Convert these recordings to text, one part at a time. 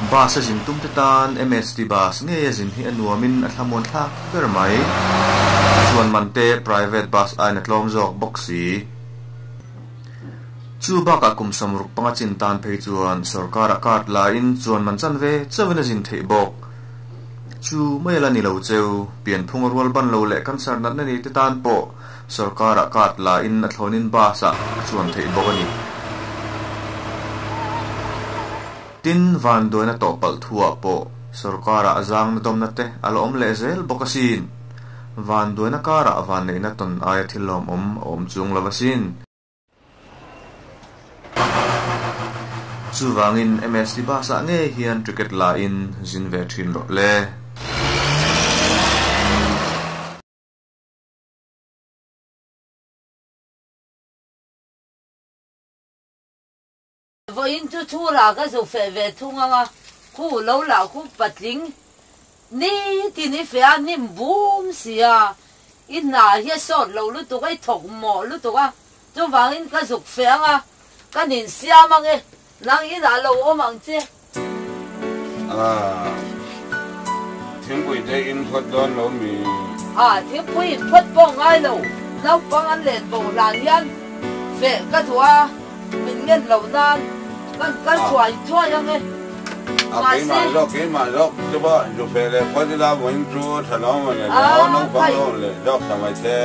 Bus a zin tum te tan MST bus ngei a zin hi a nuamin a thlamuan thlak ber mai. Chuan man te private bus aiin a tlawm zawk bawk si. Chu bakah kum 65 chin tan phei chuan sorkarah card la in chuan man chanve chauhin a zin theih bawk. Chu mai a la ni lo cheu, pianphung a rual ban lo leh cancer natna nei te tan pawh sorkarah card la in a thlawnin bus ah a chuan theih bawk a ni. Tin, vanduaina tawh palh thuah pawh sorkarah a zangna dawmna te a la awm leh zel bawk asin. Vanduaina karah vanneihna tawn aia thil lawmawm a awm chung lo asin. Chuvangin MST bus ah ngei hian ticket la in zin ve thin rawh le. Vawiin chu chhura ka zu feh ve thung ang a, khu lo lah khu patling ni tin i feh a, hnim bum si a, i hna hi a sawt lo lutuk a, i thawk mawh lutuk a, chuvangin ka zuk feh ang a, ka nin siam ang e, nang inah lo awm ang che. Ah, thingpui te in phawt dawn lo mi? Ah, thingpui in phawt pawh ngai lo, naupang an len bo hlan hian feh ka duh a, min ngen lo nan kan kal thuai thuai ang e. A keimah zawk, keimah zawk chu pawh zu feh leh phawt ila vawiin chu tha lo maw le lo, naupang lo leh zawk ta mai che.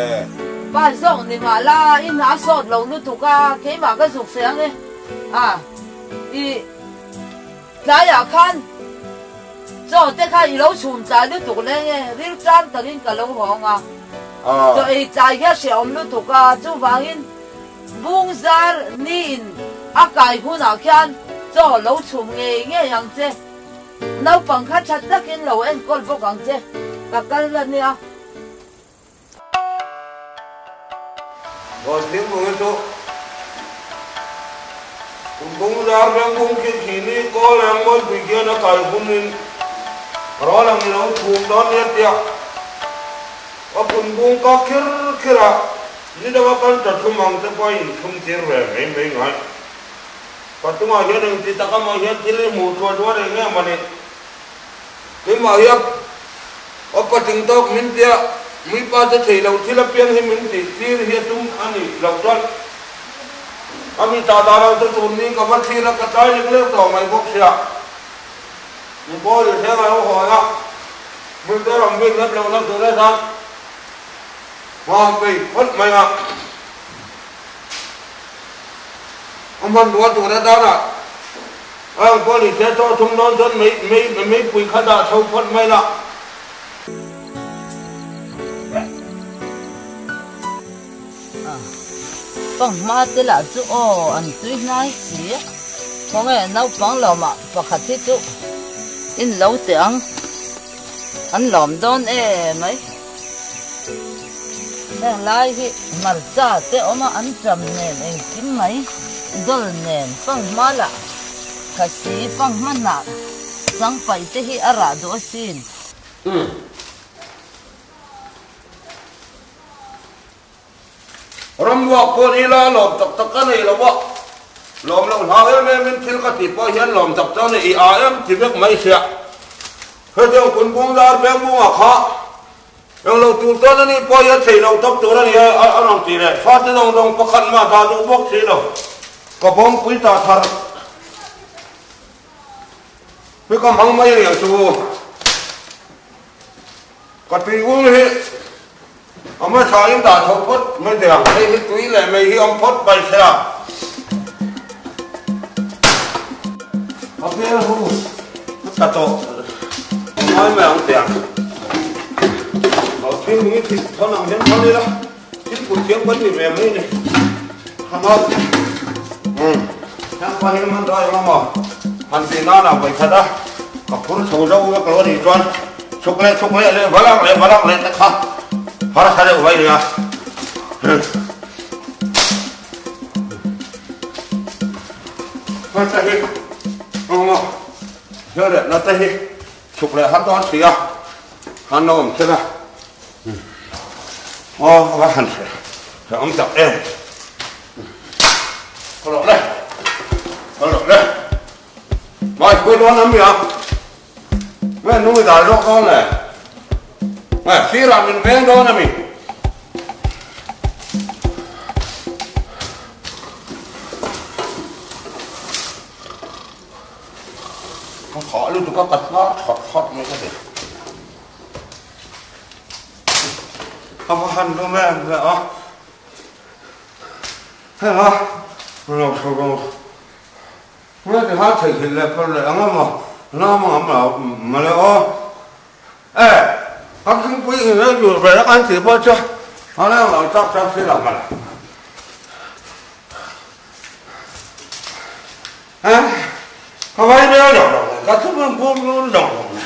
Pa zawk ni mah la, i hna sawt lo lutuk a, keimah ka zu feh ang e. Ah, i. Tlaiah khan chaw te kha i lo chhum tlai lutuk leng e, ril tlang takin ka lo hawng a, chaw ei tlai hi a hrehawm lutuk a, chuvangin bung zar niin a kai hunah khian chaw lo chhum ngei ngei ang che, naupang kha tha takin lo enkawl bawk ang che, ka kal a nia. Aw thingpui chu kum zar veng bung khi khi ni kawl eng mawi pui khian a kai hunin ral ang i lo chhum dawn nia tia a kun bung ka khir khir a ni danga kan ta thum ang te pawh a inthum tir ve mai mai ngai. Patungah hian engti tak amah hian thil i hmuh thuah thuah reng em a ni. Keimah hi a patling tawk min tia, mipa te thei lo thil apiang hi min tih tir hi a tum a ni lo chuan a mi ta ta lo chu tun ni ka va thlir a, ka tlai lek lek tawh mai bawk sia. Mi pawl i thleng a lo hawn a, mi te rawn bik lep lo na tur atan hma bei phawt mai a, a hmanrua tur atana Ang pawh ni se chaw thum dawn chuan mei mei meipui kha dah chho phawt mai la. Panghma te lah chu aw an tui hnai si a, khawnge naupang lawmah pakhat hi chu in lo teh ang, an lawm dawn em mai. Heng lai hi hmarcha te awm a, an ṭam nen engkim mai dawl nen fanghma lah khasi fanghma hnah chang paih te hi a rah duh asin. Ramruak pawh ni la lawm tak tak ka nei lo a, lawm loh hlau em em in thil ka tih pawh hian lawm tak tak a nei i a em ti vek mai sia. Hetiang kun bung dar beng bungah kha eng lo tur chuan a nih pawh hi a thei lo tawp tur a ni a, a rawn ti leh. Fate dawng dawng pakhat mah dah duh bawk si lo. Ka bawngpui ta thar hi ka hmang mai riang chu ka tui ul hi a hmasa in dah chho phawt mai teh ang. Hei hi tui leh mei hi awm phawt mai se a. A hmel hu ta tawh ngai mai ang teh ang. Thil nung i thil thawn ang hian thawn ila thil phut thiam kan ni ve mai ni. Khama heng pa hi man rai anga maw han tih nan ah vawi khat a ka phur chho zo vek lo a nih chuan chhuk leh chhuk leh leh valak leh valak leh te kha harsa deuh vai nia. Hmasa hi engmaw hel leh na te hi chhuk leh har dawn si a, han lo awm thil a, aw va han hre awm tak em. Ka lawh le, ka lawh le, mai pui dawn a mi a. Nge nung i dal zawk dawn le? Nge sirah min veng dawn a mi? Ka thah lutuk a ka hnar that that mai ka ti. A va han dawm em ve a. Heng a, lo chho rawh. Nge ti khan theihnghilh leh phal leh ang a maw? Nam ang lo mawle aw. E, ka thingpui in rei tur ber a kan tih pawh chu a leng lo chak chak si lo mawle. E, ka vai vel lo lo le, ka thupui bur bur lo lo le.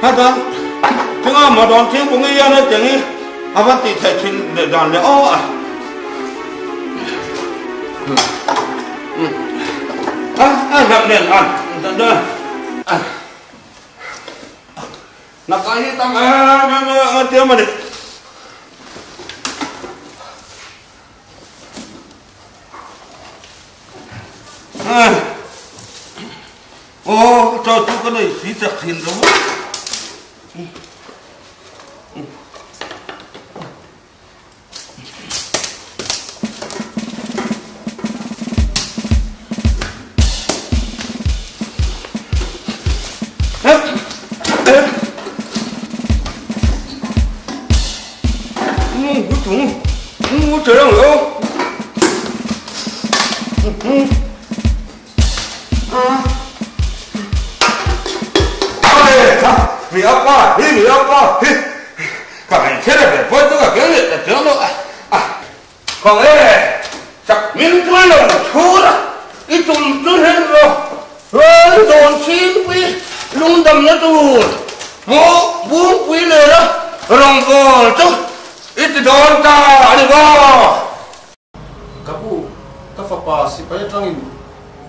Hatan tinga maw dawn thingpui nge hian hetiang hi a va tih theih thin leh dan leh aw a. A a hlap nen an a na kai hi tam em em a tiam a ni. Aw, chaw chu ka nei si chak thin lo. Ka pu, ka fapa sipai atangin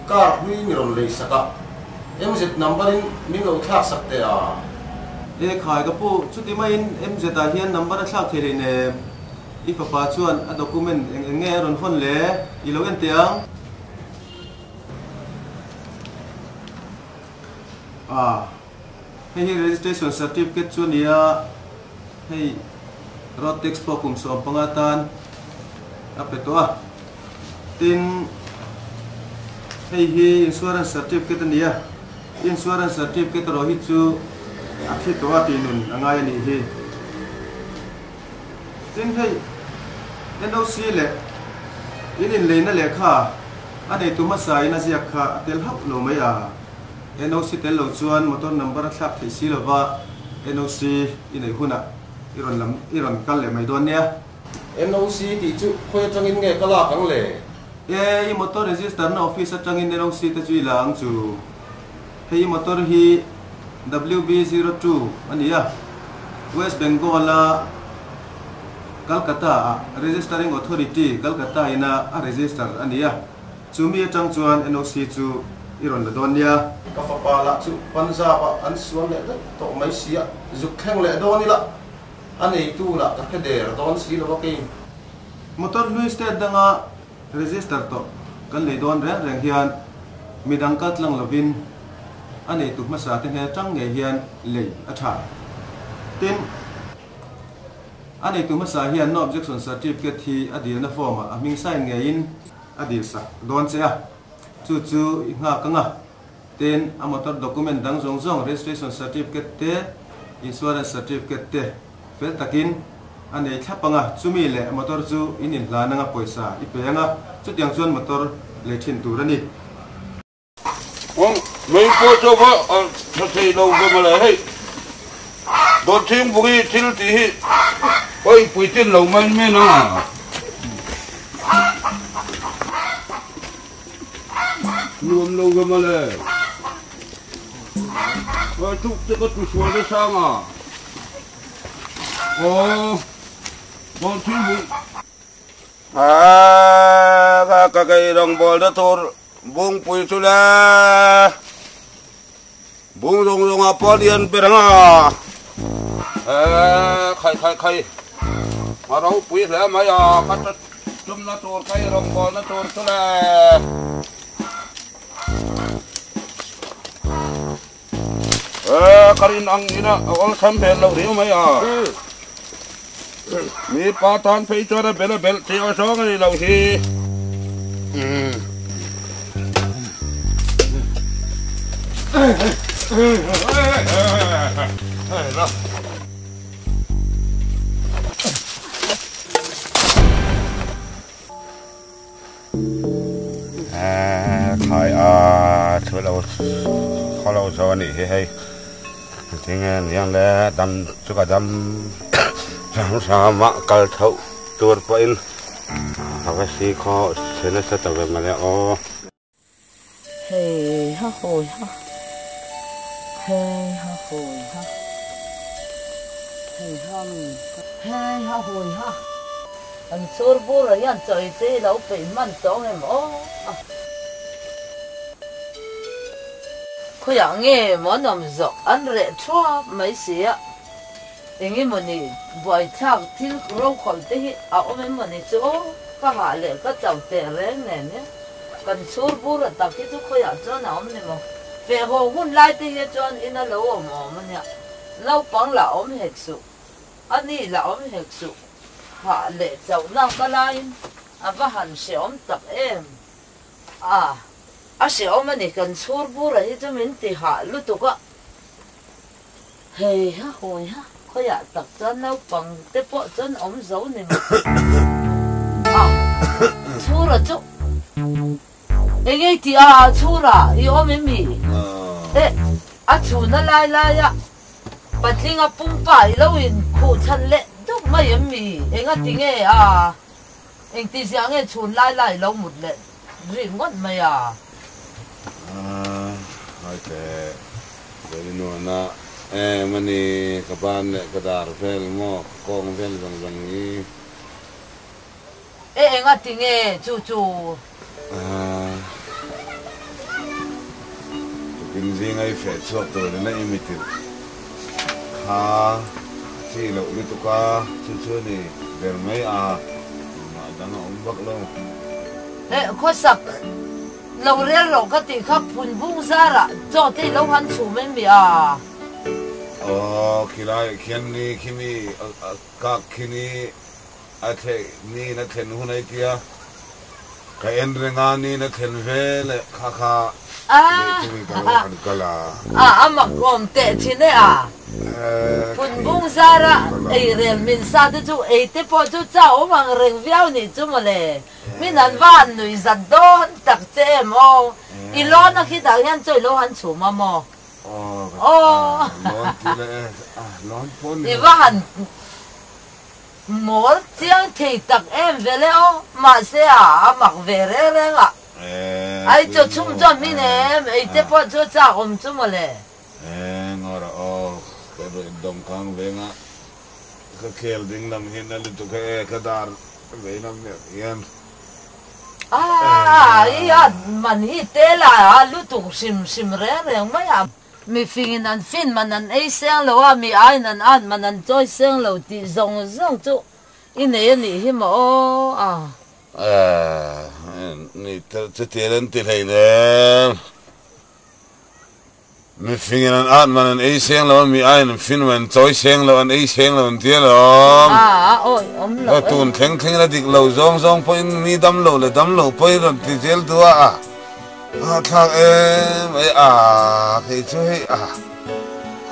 car hlui mi rawn lei sak a, MZ number in min lo thlak sak teh a. E khai ka pu, chuti maiin MZ ah hian number a thlak thei hlei nem. I fapa chuan a document eng eng nge a rawn hawn le? I lo en teh ang. A, hei hi registration certificate chu a ni a, hei road tax pawh kum 15 tan a pe tawh a. Tin, hei hi insurance certificate a ni a, insurance certificate erawh hi chu a thi tawh a tih nun a ngai a nih hi. Tin hei NOC leh in inleina lehkha a neitu hmasa in a ziak kha a tel hauh lo mai a. NOC tel lo chuan motor number a thlak theih si lova NOC i neih hunah i rawn lam i rawn kal leh mai dawn nia. NOC tih chu khawi atangin nge ka lak ang le? E, i motor register na office atangin NOC te chu i la ang chu. Hei i motor hi WB02 a ni a, West Bengal-a Calcutta-ah Registering Authority Calcutta ina a register a ni a, chumi atang chuan NOC chu i rawn la dawn nia. Ka fapa lah chu Punjab-ah an sual leh daih tawh mai si a, zuk thleng leh dawn ila a neitu lah ka hre der dawn si lo a kei. Motor hlui state danga Register tawh kan nei dawn reng reng hian midang kal tlang lovin a neitu hmasa te hmel tang ngei hian lei a tha. Tin, a neitu hmasa hian no objection certificate hi a dilna form ah a hming sign ngeiin a dil sak dawn che a, chu chu i nghak ang a. Tin, a motor document dang zawng zawng registration certificate te, insurance certificate te, Fel takin a nei thlap ang a, chumi leh motor chu in inhlan anga pawisa i pe ang a, chutiang chuan motor lei thin tur a ni. Awm mai pawh chu va tha thei lo ve mawle hei, dawt thingpui thil tih hi pawi puitlin lo mai men a. Nuam lo ve mawle. Tuk te ka tu sual te sang a. Aw, dawt thing bui. A ka kei rawngbawl na tur bungpui chu le. Bung zawng zawng ah pawh lian ber ang a. Khai khai khai. A ropui hle mai a, ka tumna tur ka i rawngbawlna tur chu le. Ka rin ang ina a awlsam hmel loh riau mai a. Mi pa tan phei chuan a bel a belh tih aw zawng a ni loh hi. Khai a thu lo khaw lo zo a nih hi hei tinge niang le dam chu ka dam hram hram a kal tho tur pawhin a va si khaw chhe nasa ta ve mawle aw. Hei ha hawi ha, hei ha hawi ha, hei ha hei ha hawi ha. An chhur bur ah hian chaw ei te hi lo peih hman tawh ang em aw a. Khawiah nge maw an awm zawh an reh thuap mai si a, eng emaw ni buaithlak thil rokhawlh te hi a awm em maw ni chu aw, ka hah leh ka chau teh reng nen hian. Kan chhur bur a tak hi chu khawiah chuan a awm ni maw? Feh haw hun lai te hi chuan in a lo awm awm a nia. Naupang lah awm hek suh, a ni lah awm hek suh. Hah leh chauhna ka laiin a va han hrehawm tak em? A, a hrehawm a ni, kan chhur bur a hi chu min ti hah lutuk a. Hei ha hawi ha, khawiah tak chuan naupang te pawh chuan awm zo ni maw? A, Chhura chu eng ei tih a, Chhura i awm em mi? E, a chhuna lai laia patlinga pumpa i lo inkhuh chhan leh deuh mai em mi? Enga ti nge a, engti ziah nge chhun lai lai i lo mut leh rik ngawt mai a? A, haite. Vei nuana em a ni, ka ban leh ka dar vel maw, ka kawng vel zawng zawng hi. E enga ti nge chu chu? Ahh, tukin zinga i feh chhuak turin a i mitirh kha a chi loh lutuk a, chu chu a ni ber mai a, engmah dang a awm vak lo. E khawsak. Lo rel rawh ka tih kha phun bung zarah chaw te i lo han chhum em mi a? Aw khilaiah khian ni khi mi kak khi ni a thleh niin a thlen hun ai tia ka en reng a niin a thlen ve leh kha kha leh tumin ka lo han kal a. A a mak awm teh thin e a. Phun bung zara ei rel min sa te chu ei te pawh chu chau awm ang reng viau nih chu mawle. Min an va han nuih zat dawn tak che em aw. I lawn a khitah hian chaw i lo han chhum a maw? Aw. I va han mawl chiang thei tak em vel e aw. Mahse a a mak ve reng reng a. Ai chaw chhum chuan hmin em ei te pawh chu chak awm chu mawle. Ngawrah aw, ka dawmkang venga ka khel ding lam hi na lutuk e, ka dar vei lam ber hian. A i a man hi tel a a lutuk hrim hrim reng reng mai a. Mi fingin an fin man an ei seng lo a, mi aiin an at man an chawi seng lo tih zawng zawng chu i nei a nih hi maw aw a. Ni chutiang an ti hleinem. Mifingin an at man an ei seng lo a, mi aiin an fin man an chawi seng lo, an ei seng lo an ti alawm. Ka tun thleng thlengin a dik lo zawng zawng pawhin mi dam lo leh dam lo pawhin rawn ti zel duh a, a hahthlak em mai a, kei chu hei a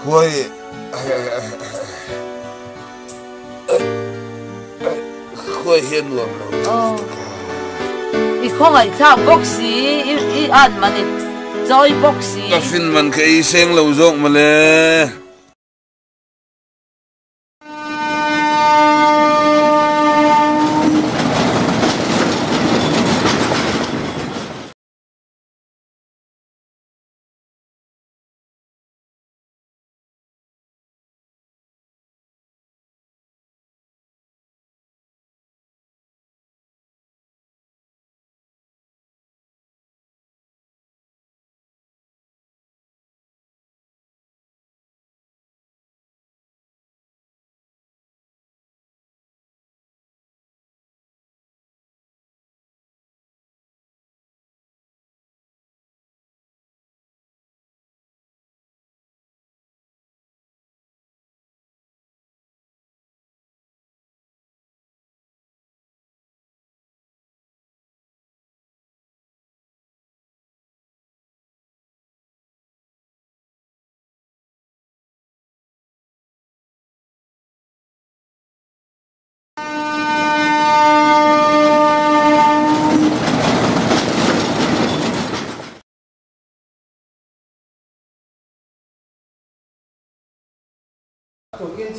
khuai khuai hi a nuam lo tak a. I khawngaihthlak bawk si, i at man i chawi bawk si. Ka fin man ka ei seng lo zawk mawle.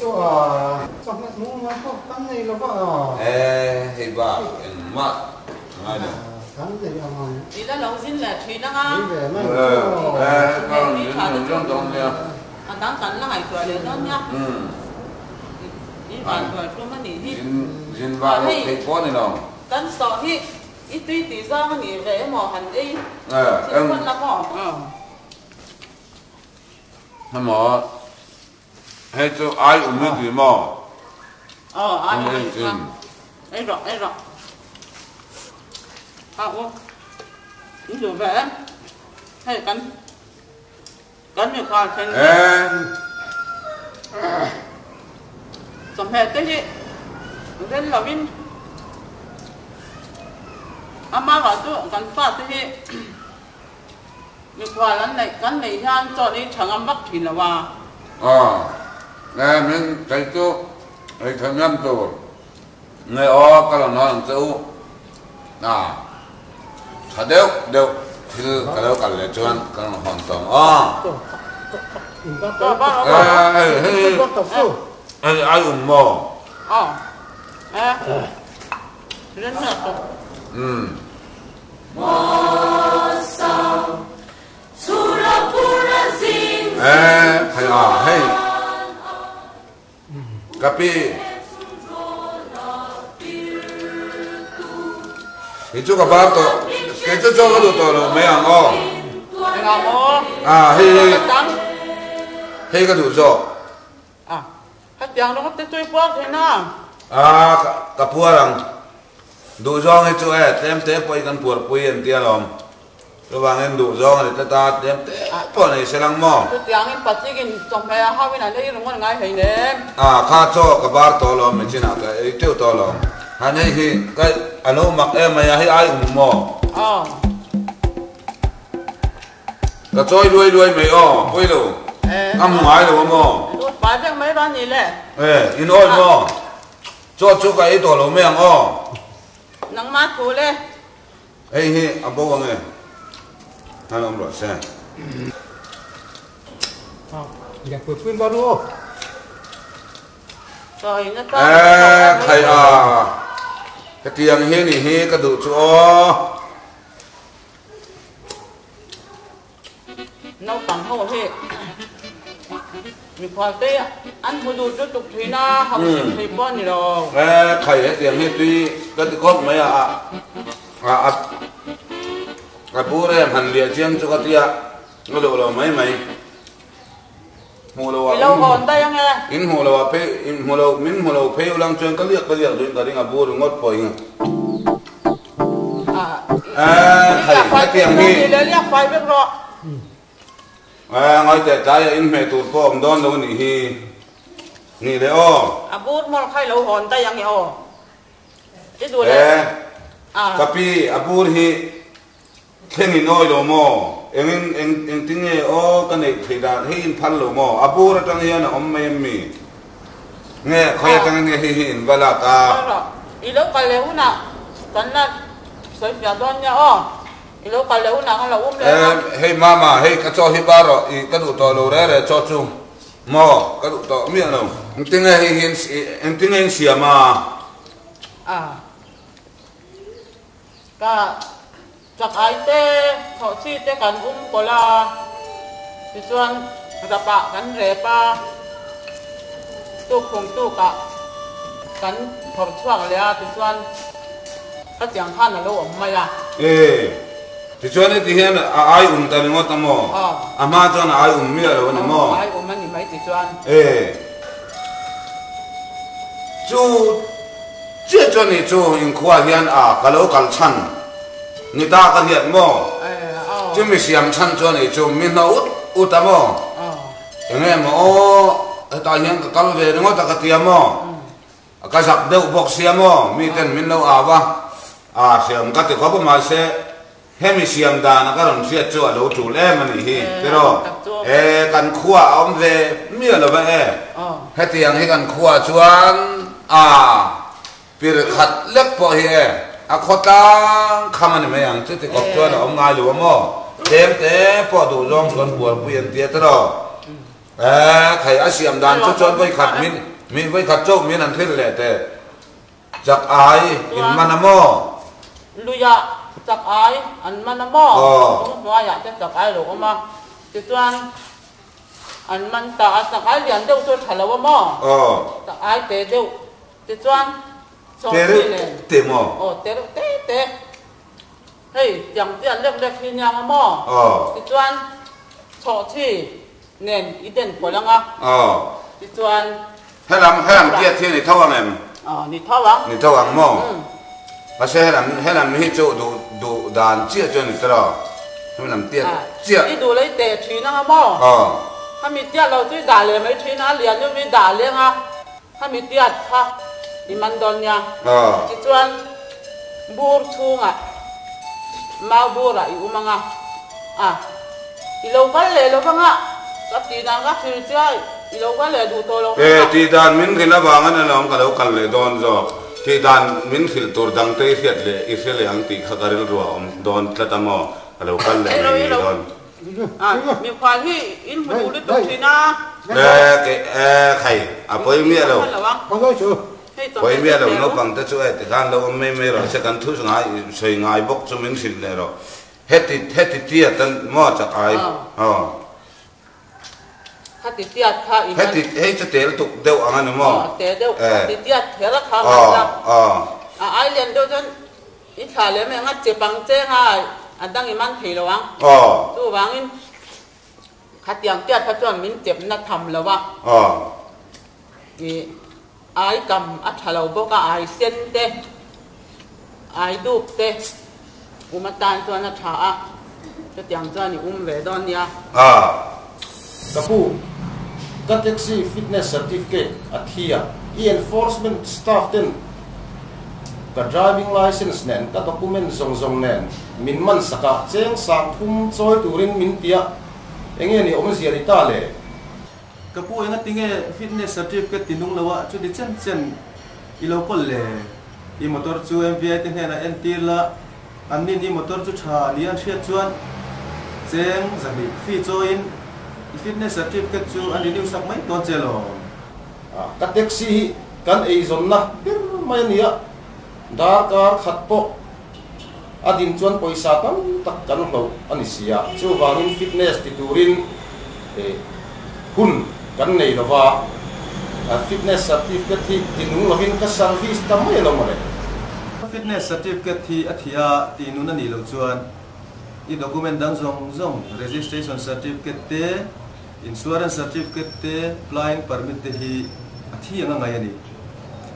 chu a chawhmeh mumal pawh kan nei lo va a. E, hei bak engmah a ngai lo. Kan nei ang ang. I la lo zin leh thin ang a. Ei ve mai chu. E, ka rawn zin leh dawn dawn nia. A dang kan la ngaihtuah leh dawn nia. I van tuai tum a nih hi. Zin zin vah loh theih pawh a ni lo. Kan sawh hi i tui tih zawng a nih ve emaw han ei thil phawt la maw? Hemaw hei chu ai um i ti maw? Aw ai um a nih kha. Ei rawh ei rawh. A u i duh ve em? Hei kan Kan mi khar thleng hi chawhmeh te hi rel lovin amah chu kan fate hi mikhual an neih kan neih hian chaw ei tha ngam vak thin lo a. Aw, e min kei chu ei tha ngam tur nge aw ka rawn hawn ang che u. A tha deuh deuh thil ka lo kal leh chuan ka rawn hawn tawh ang aw. Hei ai um maw? Umm. E hei a hei. Ka pi. Kei chu ka bar tawh. Kei chu chaw ka duh tawh lo mai ang aw. Ah hei hei. Hei ka duh zawk. Ah hetiang rawng te chu i puar thei na. Ah ka puar ang. Duh zawng hi chu e tlem te pawh hi kan puar pui an tia lawm. Chuvangin duh zawng a ni tlat a, tlem te pawh nei se lang maw? Chutiangin Patrick-in chawhmeh a hauin an ei ringawt ngai hei nem. A, kha chaw ka bar tawh lo, machine-ah ka ei teuh tawh lo. Han hei hi ka a lo mak em mai a, hei ai um maw? Aw. Ka chawi luai luai mai aw, pawi lo. A hmu ngai lo a maw? Lut fai vek mai va ni le. E, in awi maw? Chaw chu ka ei tawh lo mai ang aw. Nangmah thu le. Hei hi a bo ang e, han awm rawh se. E khai a, hetiang hi nih hi ka duh chu aw. Naupang ho hi mikhual te an hmu dut lutuk thin a, hauh hrim thei pawh a ni lo. E khai hetiang hi tui ka ti khawp mai a, a a a bur em han liah chiang chu ka tia ka duh lo mai mai. Hmuh lo ah I lo hawn daih ang e. In hmuh lo ah phei in hmu lo min hmu lo phei ulang chuan ka liak ka liak duhin ka ring a bur ringawt pawh ing a thei hetiang hi ngai teh tlai ah in hmeh tur pawh awm dawn lo anih hi nih le aw. A bur mawlh kha i lo hawn daih ang e aw. I duh leh a. Ka pi a bur hi Thleng in awi lo maw? Engin eng engtin nge aw ka neih theih dan hei in phal lo maw? A bur atang hian a awm mai em mi? Nge khawi atangin nge hei hi in va lak a? Sawi rawh, i lo kal leh hunah kan la sawi fiah dawn nia aw. I lo kal leh hunah kan lo um leh ang a. Hei mama, hei ka chaw hi bar rawh, i ka duh tawh lo re re chaw chu maw? Ka duh tawh miah lo. Engtin nge hei hi engtin nge in siam a? A. Ka chak ai te, thawh chi te kan um pawlh a, tichuan rapah kan rep a, tukphung tukah kan phawrh chhuak leh a, tichuan ka tiang khan a lo awm mai a. E, tichuan heti hian a ai um ta ringawt a maw? A hma chuan a ai um miah lo a ni maw? Aw, a ai um a ni mai tichuan. E, chu. Chiah chuan nih chu inkhua hian a ka lo kal chhan ni ta ka hriat maw? Chu mi siam chhan chuan nih chu mi hna ut ut a maw? Enge maw aw hetah hian ka kal ve ringawt a ka tia maw? Ka zak deuh bawk sia maw? Mi ten min lo au a, a hriam ka ti khawp a mahse Hemi siam dana ka rawn hriat chu a lo tul em a nih hi tiraw? E, kan khua a awm ve miah lo va e. Hetiang hi kan khua chuan a pir khat lek pawh hi e, a khawtlang kham a ni mai ang chuti kawp chuan a awm ngai lo a maw? Tlem te pawh duh zawng chuan buarpui an tia tiraw? E, khai a siam dan chu chuan vawi khat min. Mi vawikhat chauh min an hrilh leh teh. Chak ai in man a maw? Luiah chak ai an man a maw? Lung hnuaiah te chak ai lo awm a. Tichuan an man ta a, chak ai lian deuh chu a tha lo a maw? Chak ai te deuh. Tichuan chawhchhi nen. Te maw? Aw, te reuh te te. Hei, tiang tiat lek lek hi nia nga maw? Tichuan chawhchhi nen i den pawlh ang a. Tichuan. Helam, helam tiat hi ni tho ang em? Aw, ni tho ang. Ni tho ang maw? Mahse helam, helam hi chu duh, duh dan chiah chu a ni tawh lo. Helam tiat chiah. I duh lei teh thin ang a maw? Hemi tiat lo chu i dah leh mai thin a, a lian deuh chu i dah leng a. Hemi tiat kha i man dawn nia. Tichuan bur chhungah mau burah i um ang a, a i lo kal leh lo vang a, ka tih dan ka hrilh che a, i lo kal leh duh tawh lo vang a. E, tih dan min hrilh avangin alawm ka lo kal leh dawn zawk. Tih dan min hrilh tur dangte i hriat leh i hre leh ang tih kha ka rilru a awm dawn tlat a maw, ka lo kal leh ngei ngei dawn. Mikhual hi in hmu duh lutuk thin a. E khai, a pawi miah lo. Pawi miah lo, naupang te chu e tikhan lo awm mai mai rawh se, kan thu ngai sawi ngai bawk chu min hrilh leh rawh. Heti heti tiat an maw chak ai. Aw. Khati tiat kha i man. Heti hei chu tel tuk deuh ang a ni maw? Aw, te deuh. Khati tiat kher a kha man la. Aw. A ai lian deuh chuan I thla lem eng a chep ang che nga a dang i man thei lo ang. Chuvangin khatiang tiat kha chuan min chepna tham lo a. I ai kam a tha lo bawk a, ai sen te, ai dup te um atan chuan a tha a, chutiang chuan i um ve dawn nia. Ka pu, ka taxi fitness certificate a thi a, i enforcement staff ten ka driving licence nen ka document zawng zawng nen min man sak a, cheng sang thum chawi turin min ti a, enge ni awmzia ni ta le? Ka pu, engati nge fitness certificate ti nung lo a, chuti chen chen i lo kawl le? I motor chu MVI te hnenah entir la, An nin i motor chu tha ni an hriat chuan cheng zahnih fee chawiin i fitness certificate chu an renew sak mai dawn che lawm. Ka taxi hi kan eizawnna ber mai a ni a, darkar khat pawh a din chuan pawisa tam tak kan hloh a ni si a, chuvangin fitness ti turin hun kan nei lo va, fitness certificate hi ti nung lovin ka service ta mai alo mawle. Fitness certificate hi a thih a tih nun a nih loh chuan i document dang zawng zawng, registration certificate te, insurance certificate te, flying permit te hi a thi ang a ngaih a ni.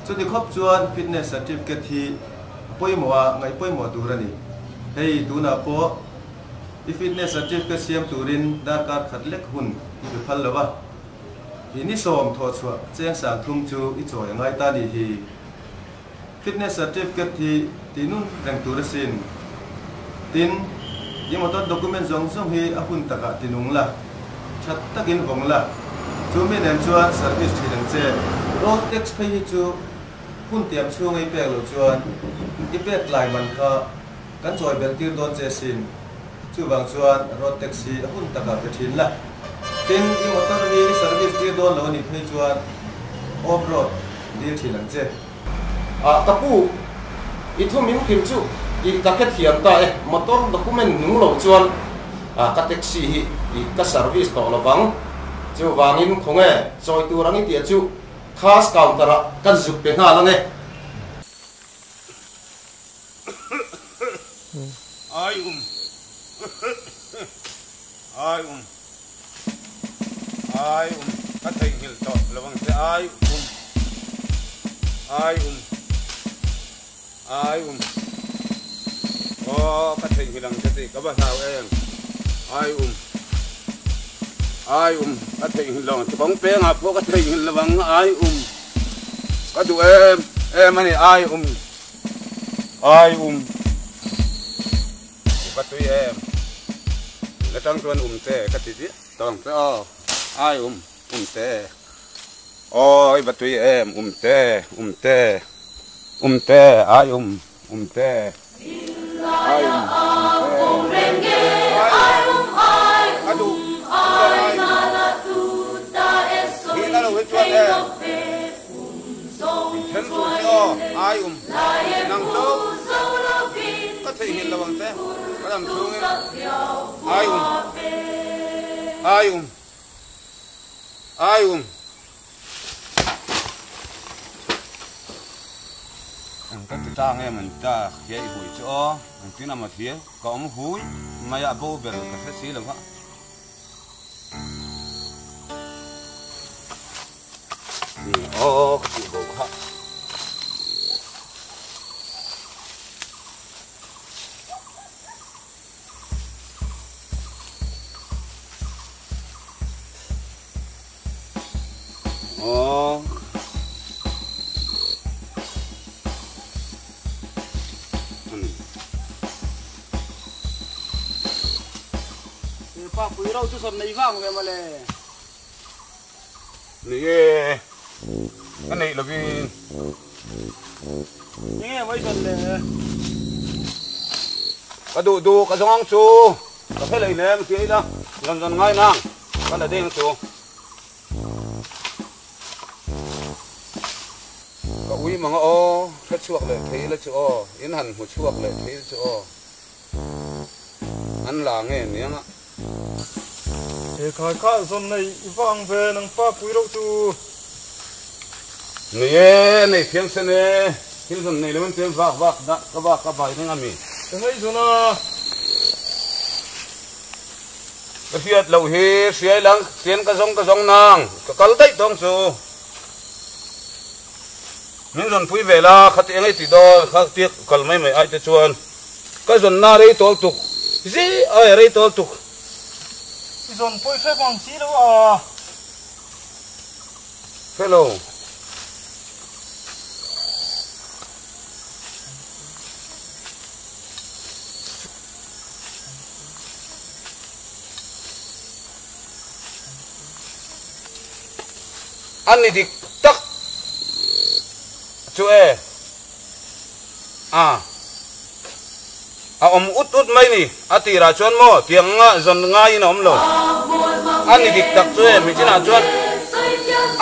Chuti khawp chuan fitness certificate hi a pawimawh a, ngaih pawimawh tur a ni. Hei tunah pawh I fitness certificate siam turin darkar khat lek hun i pe phal lo a, i ni sawm thawh chhuah cheng sang thum chu i chawi a ngai ta ni hi. Fitness certificate hi tih nun reng tur asin. Tin, i motor document zawng zawng hi a hun takah ti nung la, that takin vawng la, chu mi nen chuan service thin ang che. Road tax phei hi chu hun tiam chhunga i pek loh chuan i pek tlai man kha Kan chawi belh tir dawn che sin. Chuvang chuan road tax hi a hun takah pe thin la. Tin, i motor hi i service tir dawn lo a nih phei chuan off road dil thin ang che. Ah, ka pu, i thu min hrilh chu i ka hrethiam ta e. Motor document nung lo chuan ah ka taxi hi i ka service tawh lo vang. Chuvangin khawnge chawi tur ang i tih chu cash counter ah kan zuk pe nghal ang e. Ai um Ai um Ai um ka theihnghilh tawh lo ang che ai um Ai um Ai um Aw ka theihnghilh ang che tih ka va hlau em Ai um Ai um ka theihnghilh lo ang che kawng pengah pawh ka theihnghilh lo ang ai um Ka duh em em a ni ai um ai um i va tui em la tang chuan um te ka ti chiah tawng che aw ai um um te aw i va tui em um te um te um te ai um um te ai um um te ai um ka duh ai um hi na lo hi chuan em. Aw, ai um. Nang chu ka theihnghilh lo ang che, ka dam chhungin. Ai um. Ai um. Ai um. Eng ka ti ta nge man ta hria i hui chu aw, engtin a maw thlir ka awm hui mai a bo ber ka hre si lo va. Aw ka tih bo kha. Aw. Pa pui ro chu sawn nei vang ve mawle. Ni e, ka neih lovin. Enge mai sawn le. Ka duh duh ka zawng ang chu. Ka hre lei lem tia ila zawn zawn ngai nang ka la deng chu. Ka ui mang a aw, hre chhuak leh thei ila chu aw, in han hmu chhuak leh thei ila chu aw. An la nge niang a. He khai kha zawn nei i va ang ve nang pa pui reuh chu. Nei e, nei thiam sen e, thil zawn nei lo in chuan vak vak dah ka vak ka vai reng a mi. Ka ngei zawn a. Ka hriat loh hi hriai lang chian ka zawng ka zawng nang ka kal daih tawng chu. Min zawn pui ve la khati eng ei ti dawn kha tia kal mai mai ai te chuan ka zawn na rei tawl tuk zi ai rei tawl tuk. I zawn pawi hrep ang si lo a. Fellow. A ni dik tak chu e. A a awm ut ut mai ni. A tirah chuan maw tiang nga zawn ngaiin a awm lo. A ni dik tak chu e michinah chuan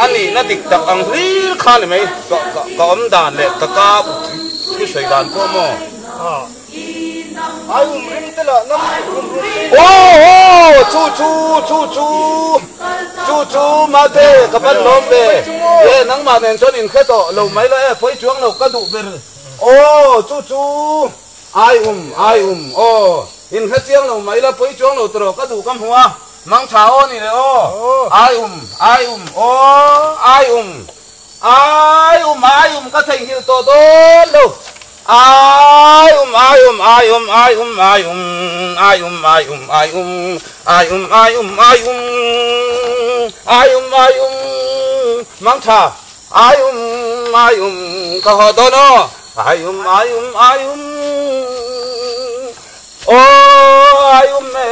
a nihna dik tak ang hlir kha ni mai. Ka ka awm dan leh ka ka thusawi dan pawh maw. Ai um ring te lah nam rum rum te. Aw aw chu chu chu chu chu chu mate ka ban lawm ve e nangmah nen chuan in hre tawh lo mai la e pawi chuang lo ka duh ber aw chu chu ai um ai um aw in hre chiang lo mai la pawi chuang lo tawh ka duh ka hmu a mang tha aw ni le aw ai um ai um aw ai um ai um ai um ka theihnghilh tawh dawn lo. Ai um ai um ai um ai um ai um ai um ai um ai um ai um ai um ai um ai um ai um mang tha ai um ai um ka haw dawn aw ai um ai um ai um aw ai um e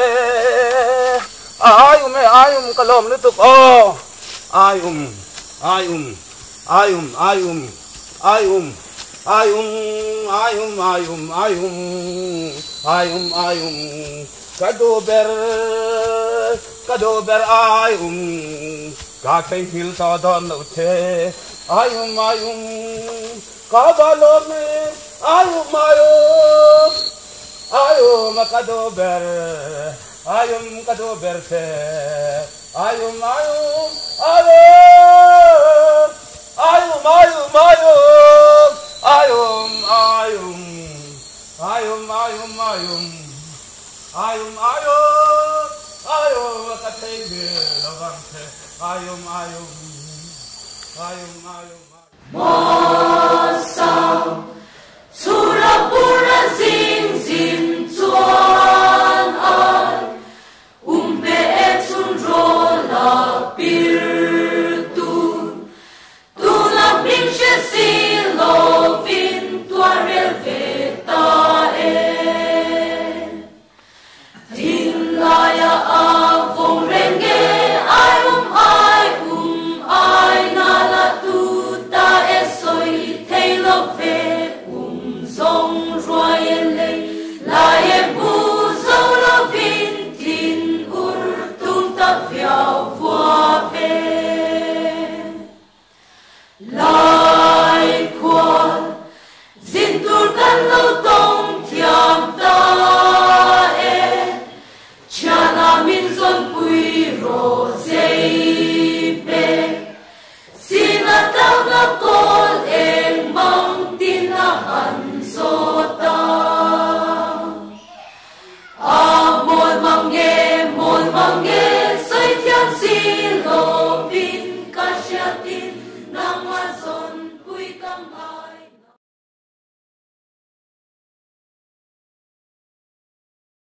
ai um e ai um ka lawm lutuk aw ai um ai um ai um ai um Ai um, ai um, ai um, ai um, ai um, ai um, ai um, ka duh ber, ka duh ber ai um, ka theihnghilh tawh dawn lo che. Ai um, ai um, ka va lawm e, ai um, ai um, ai um, ka duh ber, ai um, ka duh ber che. Ai um, ai um, ai um. Ai um ai um ai um ai um ai um ai um ai um ai um ai um ai um ai um ka thei ve lo vang che ai um ai um ai um ai um.